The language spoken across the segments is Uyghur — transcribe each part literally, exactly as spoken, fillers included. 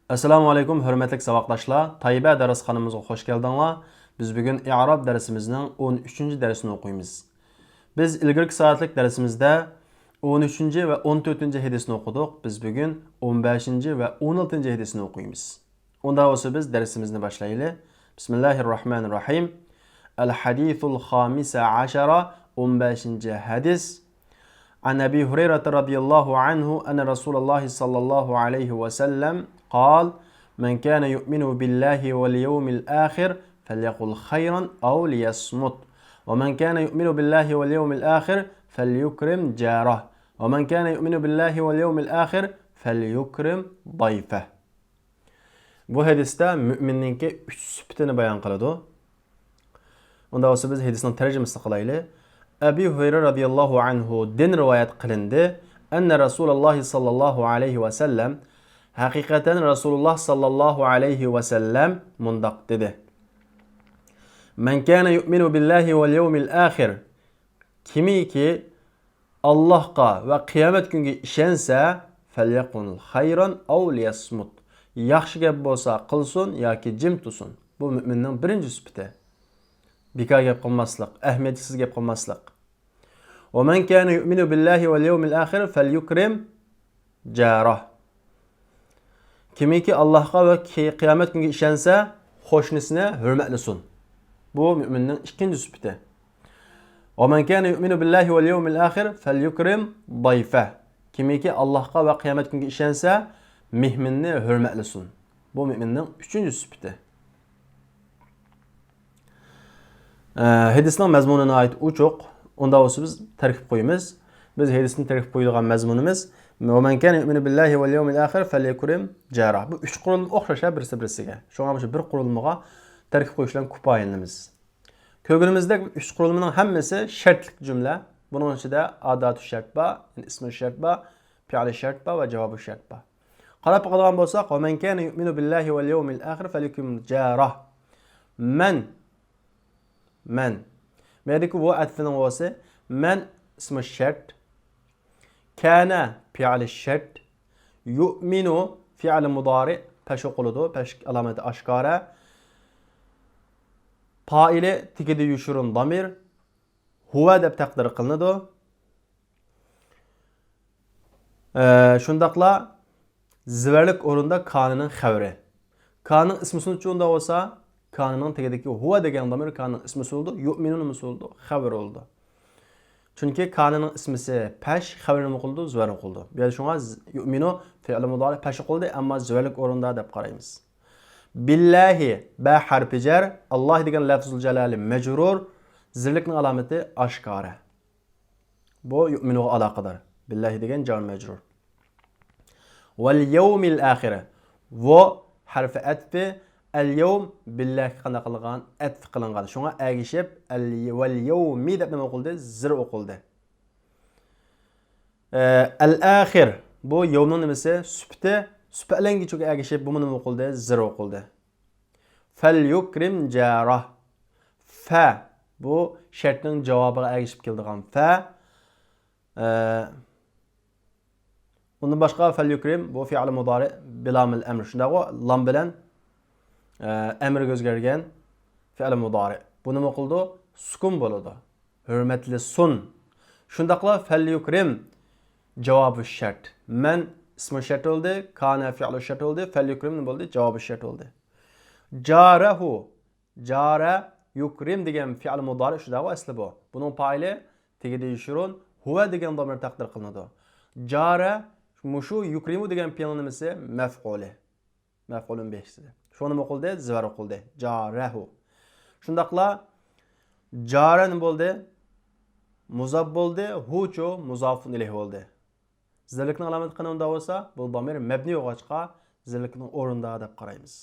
ئەسسالامۇ ئەلەيكۇم، ھۆرمەتلىك ساۋاقداشلار! تايبە دەرسخانىمىزغا خوش كەلدىڭلار. بىز بۈگۈن ئىئراب دەرسىمىزنىڭ ئون ئۈچىنچى دەرسىنى ئوقۇيمىز. بىز ئىلگىرىكى سائەتلىك دەرسىمىزدە ئون ئۈچىنچى ۋە ئون تۆتىنچى ھەدىسنى ئوقۇدۇق. بىز بۈگۈن ئون بەشىنچى ۋە ئون ئالتىنچى ھەدىسنى ئوقۇيمىز. ئۇندا بولسا بىز دەرسىمىزنى باشلايلى. بىسمىللاھىررەھمانىررەھىم. ئەل ھەدىسۇل خامىسە ئەشەرە، ئون بەشىنچى ھەدىس. عن أبي هريرة رضي الله عنه أن رسول الله صلى الله عليه وسلم قال: من كان يؤمن بالله واليوم الآخر فليقل خيرا أو ليصمت، ومن كان يؤمن بالله واليوم الآخر فليكرم جاره، ومن كان يؤمن بالله واليوم الآخر فليكرم ضيفه. بۇ ھەدىستە مۆمىننىڭكى ئۈچ سۈپىتىنى بايان قىلىدۇ. ئۇندا بولسا بىز ھەدىسنىڭ تەرجىمىسىنى قىلايلى. ئەبى ھۇرەيرە رەزىياللاھۇ ئەنھۇدىن رىۋايەت قىلىندى. ئەننە رەسۇلەللاھى ساللاللاھۇ ئەلەيھى ۋەسەللەم، ھەقىقەتەن رەسۇلۇللاھ ساللاللاھۇ ئەلەيھى ۋەسەللەم مۇنداق دېدى: من كان يؤمن بالله واليوم الآخر، كىمكى ئاللاھقا ۋە قىيامەت كۈنىگە ئىشەنسە، فەليەقۇل خەيرەن ئەۋ لىيەسمۇت، ياخشى گەپ بولسا قىلسۇن ياكى جىم تۇرسۇن. بۇ مۆمىننىڭ بىرىنچى سۈپىتى. بىكار گەپ قىلماسلىق، ئەھمىيەتسىز گەپ قىلماسلىق. ومن كان يؤمن بالله واليوم الآخر فليكرم جاره. كىمكى ئاللاھقا ۋە كى-، قىيامەت كۈنىگە ئىشەنسە، قوشنىسىنى ھۆرمەتلىسۇن. بۇ مۆمىننىڭ ئىككىنچى سۈپىتى. ومن كان يؤمن بالله واليوم الآخر فليكرم ضيفه. كىمكى ئاللاھقا ۋە قىيامەت كۈنىگە ئىشەنسە، مېھمىنىنى ھۆرمەتلىسۇن. بۇ مۆمىننىڭ ئۈچىنچى سۈپىتى. ئە، ھەدىسنىڭ مەزمۇنى ناھايىتى ئوچۇق. ئۇندا بولسا بىز تەركىب قويىمىز. بىز ھەدىسنى تەركىب قويىدىغان مەزمۇنىمىز: ومن كان يؤمن بالله واليوم الآخر فليكرم جاره. بۇ ئۈچ قۇرۇلما ئوخشاش ھە بىرسى بىرسىگە. شۇڭا مۇشۇ بىر قۇرۇلمىغا تەركىب قويۇش بىلەن كۇپايىلىنىمىز. كۆرگىنىمىزدەك، ئۈچ قۇرۇلمىنىڭ ھەممىسى شەرتلىك جۈملە. بۇنىڭ ئىچىدە ئاداتۇ شەرت بار، يەنى ئىسمۇ شەرت بار، پېئىلى شەرت بار ۋە جاۋابى شەرت بار. قاراپ باقىدىغان بولساق، ومن كان يؤمن بالله واليوم الآخر فليكرم جاره. مەن، مەن. مەندىكى ۋو ئەتفىنىڭ ۋوسى. مەن ئىسمۇ شەرت. كان پېئىلى شەرت. يؤمن فېئىلى مۇدارىئ، پەش ئوقۇلىدۇ، پەش ئالامىتى ئاشكارا. پائىلى تېگىدە يوشۇرۇن دامىر. ھۇۋە دەپ تەقدىر قىلىنىدۇ. ئە، شۇنداقلا زىۋەرلىك ئورۇندا كانىنىڭ خەۋىرى. كانىنىڭ ئىسمىسىنى ئۇندا بولسا، كانىنىڭ تېگىدىكى ھۇۋە دېگەن دامىر كانىنىڭ ئىسمىسى بولىدۇ، يۇئمىنۇ نېمىسى بولىدۇ؟ خەۋىرى بولىدۇ. چۈنكى كانىنىڭ ئىسمىسى پەش، خەۋىرى نېمە قىلىدۇ؟ زىۋەر قىلىدۇ. بۇ يەردە شۇڭا ز-، يۇئمىنۇ فېئىلى مۇدارىئ پەش قىلدى، ئەمما زىۋەرلىك ئورۇندا دەپ قارايمىز. بىللاھى، بە ھەرپى جەر، ئاللاھ دېگەن لەفزۇل جالالە مەجرۇر، زىرلىكنىڭ ئالامىتى ئاشكارا. بۇ يۇئمىنۇغا ئالاقىدار. بىللاھى دېگەن جار مەجرۇر. ۋەل يەۋمىل ئاخىر. ۋو ھەرپى ئەتپى، ئەل يەۋم بىللاھىگە قانداق قىلغان؟ ئەتپ قىلىنغان. شۇڭا ئەگىشىپ، ئەل، ۋەل يەۋمى دەپ نېمە ئوقۇلدى؟ زىر ئوقۇلدى. ئە، ئەل ئاخىر. بۇ يەۋمنىڭ نېمىسى؟ سۈپىتى. سۈپەتلەنگۈچىگە ئەگىشىپ، بۇمۇ نېمە ئوقۇلدى؟ زىر ئوقۇلدى. فەل يۇكرىم جارە. فە. بۇ شەرتنىڭ جاۋابىغا ئەگىشىپ كېلىدىغان فە. ئە، ئۇندىن باشقا فەل يۇكرىم، بۇ فېئىل مۇدارىئ بىلامىل ئەمر. شۇنداقغۇ؟ لام بىلەن، ئە، ئەمرگە ئۆزگەرگەن فېئىل مۇدارىئ. بۇ نېمە قىلىدۇ؟ سۈكۈن بولىدۇ. ھۆرمەتلىسۇن. شۇنداقلا فەل يۇكرىم جاۋابى شەرت. مەن ئىسمۇ شەرت بولدى، كانە فېئىلۇ شەرت بولدى، فەل يۇكرىم نېمە بولدى؟ جاۋابى شەرت بولدى. جارەھۇ. جارە يۇكرىم دېگەن فېئىل مۇدارىئ شۇنداقغۇ ئەسلى بۇ. بۇنىڭ پائىلى تېگىدە يوشۇرۇن ھۇۋە دېگەن دامىر تەقدىر قىلىنىدۇ. جارە، مۇشۇ يۇكرىمۇ دېگەن پېئىلنىڭ نېمىسى؟ مەفئۇلى. مەفئۇلۇن بىھىسى. شۇ نېمە قىلدى؟ زىۋەر قىلدى. جارەھۇ. شۇنداقلا جارە نېمە بولدى؟ مۇزاپ بولدى. ھۇچۇ مۇزافۇن ئىلەيھى بولدى. زىرلىكنىڭ ئالامىتى قېنى ئۇنداق بولسا، بۇ دامىر مەبنىي بولغاچقا، زىرلىكنىڭ ئورنىدا دەپ قارايمىز.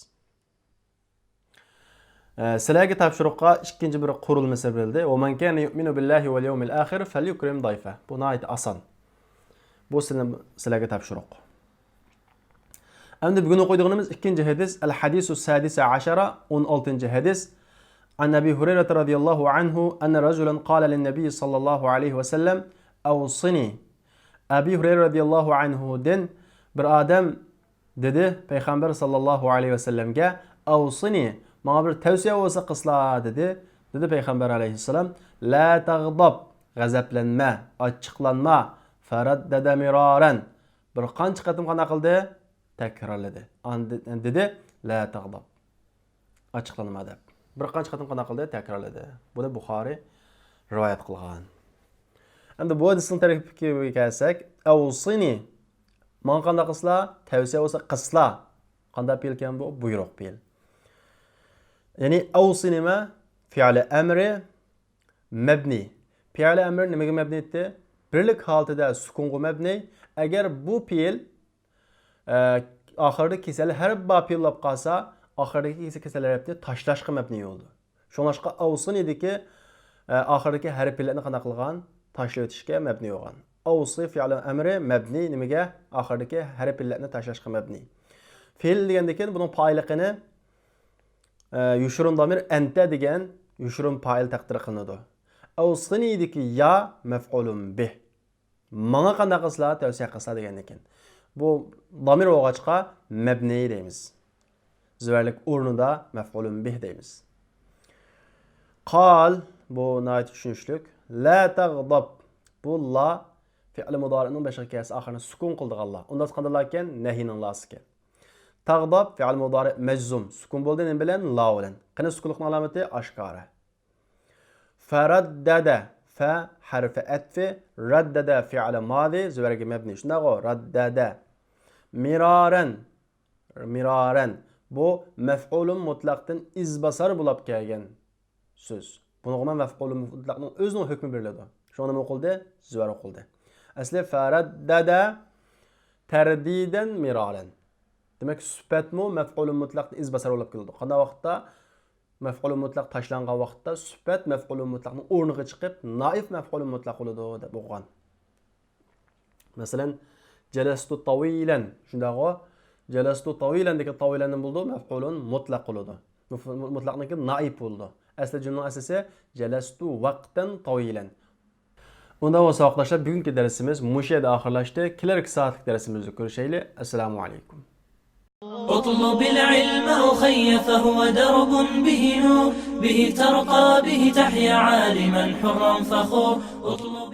ئە، سىلەرگە تاپشۇرۇققا ئىككىنچى بىر قۇرۇلمىسى بېرىلدى. ومن كان يؤمن بالله واليوم الآخر فليكرم ضيفه. بۇ ناھايىتى ئاسان. بۇ سىلە-، سىلەرگە تاپشۇرۇق. ئەمدى بۈگۈن ئوقۇيدىغىنىمىز ئىككىنچى ھەدىس، ئەل ھەدىسۇ سادىسە ئەشەرە، ئون ئالتىنچى ھەدىس. عن أبي هريرة رضي الله عنه أن رجلا قال للنبي صلى الله عليه وسلم: أوصني. ئەبى ھۇرەيرە رەزىياللاھۇ ئەنھۇدىن بىر ئادەم دېدى پەيغەمبەر ساللاللاھۇ ئەلەيھى ۋەسەللەمگە، «ئەۋسىنى، ماڭا بىر تەۋسىيە بولسا قىلسىلا» دېدى. دېدى پەيغەمبەر ئەلەيھىسسالام، «لا تەغداب، غەزەپلەنمە، ئاچچىقلانما.» فەرەددەدە مىرارەن، بىر قانچە قېتىم قانداق قىلدى؟ تەكرارلىدى. ئاندىن دېدى، «لا تەغداب، ئاچچىقلانما» دەپ. بىر قانچە قېتىم قانداق قىلدى؟ تەكرارلىدى. بۇنى بۇخارىي رىۋايەت قىلغان. ئەمدى بۇ ھەدىسنىڭ تەركىبىگە كەلسەك، «ئەۋسىنى، ماڭا قانداق قىلسىلا، تەۋسىيە بولسا قىلسىلا.» قانداق پېئىلكەن بۇ؟ بۇيرۇق پېئىل. يەنى «ئەۋسى» نېمە؟ فېئىلى ئەمرى مەبنىي. فېئىلى ئەمرى نېمىگە مەبنىي ئىدى؟ بىرلىك ھالىتىدە سۈكۈنغا مەبنىي. ئەگەر بۇ پېئىل، ئە، ئاخىرىدا كېسەل ھەرپ بار پېئىل بولۇپ قالسا، ئاخىرىدىكى كېسەل، كېسەل ھەرپنى تاشلاشقا مەبنىي بولىدۇ. شۇڭلاشقا «ئەۋسىنى»دىكى، ئە، ئاخىرىدىكى ھەرپ ئىللەتنى قانداق قىلغان؟ تاشلىۋېتىشكە مەبنىي بولغان. «ئەۋسى» فېئىلى ئەمرى مەبنىي نېمىگە؟ ئاخىرىدىكى ھەرپ ئىللەتنى تاشلاشقا مەبنىي. فېئىل دېگەندىن كېيىن بۇنىڭ پائىللىقىنى، ئە، يوشۇرۇن دامىر «ئەنتە» دېگەن يوشۇرۇن پائىل تەقدىر قىلىنىدۇ. «ئەۋسىنى»دىكى «يا» مەفئۇلۇن بىھ. ماڭا قانداق قىلسىلا، تەۋسىيە قىلسىلا دېگەندىن كېيىن. بۇ دامىر بولغاچقا مەبنىي دەيمىز. زۆرۈرلۈك ئورنىدا مەفئۇلۇن بىھ دەيمىز. قال، بۇ ناھايىتى چۈشىنىشلىك. لا تەغداب، بۇ لا فېئىل مۇدارىئنىڭ بېشىغا كەلسە ئاخىرىنى سۈكۈن قىلىدىغان لا. ئۇنداق قانداق لا ئىكەن؟ نەھىينىڭ لاسى ئىكەن. تەغداب فېئىل مۇدارىئ مەجزۇم. سۈكۈن بولدى نېمە بىلەن؟ لا بىلەن. قېنى سۈكۈنلۈكنىڭ ئالامىتى؟ ئاشكارا. فەرەددەدە. فە ھەرفى ئەتفى، رەددەدە فېئىلى مادى، زۆرۈرگە مەبنىي. شۇنداقغۇ؟ رەددەدە. مىرارەن. مىرارەن. بۇ مەفئۇلۇن مۇتلەقتىن ئىزباسار بولاپ كەلگەن سۆز. بۇنىڭغىمۇ مەفئۇلۇن مۇتلەقنىڭ ئۆزىنىڭ ھۆكمى بېرىلىدۇ. شۇڭا نېمە قىلدى؟ زۆرۈر قىلدى. ئەسلى فەرەددەدە تەردىدەن مىرارەن. دېمەك، سۈپەتمۇ مەفئۇلۇن مۇتلەقتىن ئىزباسار بولۇپ كېلىدۇ. قانداق ۋاقىتتا؟ مەفئۇلۇن مۇتلەق تاشلانغان ۋاقىتتا سۈپەت مەفئۇلۇن مۇتلەقنىڭ ئورنىغا چىقىپ، نائىب مەفئۇلۇن مۇتلەق بولىدۇ دەپ ئوقۇغان. مەسىلەن، جەلەستۇ تاۋىلەن. شۇنداقغۇ؟ جەلەستۇ تاۋىلەندىكى تاۋىلەن نېمە بولىدۇ؟ مەفئۇلۇن مۇتلەق بولىدۇ. مۇف-، مۇتلەقنىڭكى نائىب بولىدۇ. ئەسلى جۈملىنىڭ ئەسلىسى جەلەستۇ ۋاقتەن تاۋىلەن. ئۇنداق بولسا، ساۋاقداشلار، بۈگۈنكى دەرسىمىز مۇشۇ يەردە ئاخىرلاشتى. كېلەركى سائەتلىك دەرسىمىزدە كۆرۈشەيلى. ئەسسالامۇ ئەلەيكۇم. اطلب العلم أخي فهو درب به نور، به ترقى به تحيا عالما حرا فخور. اطلب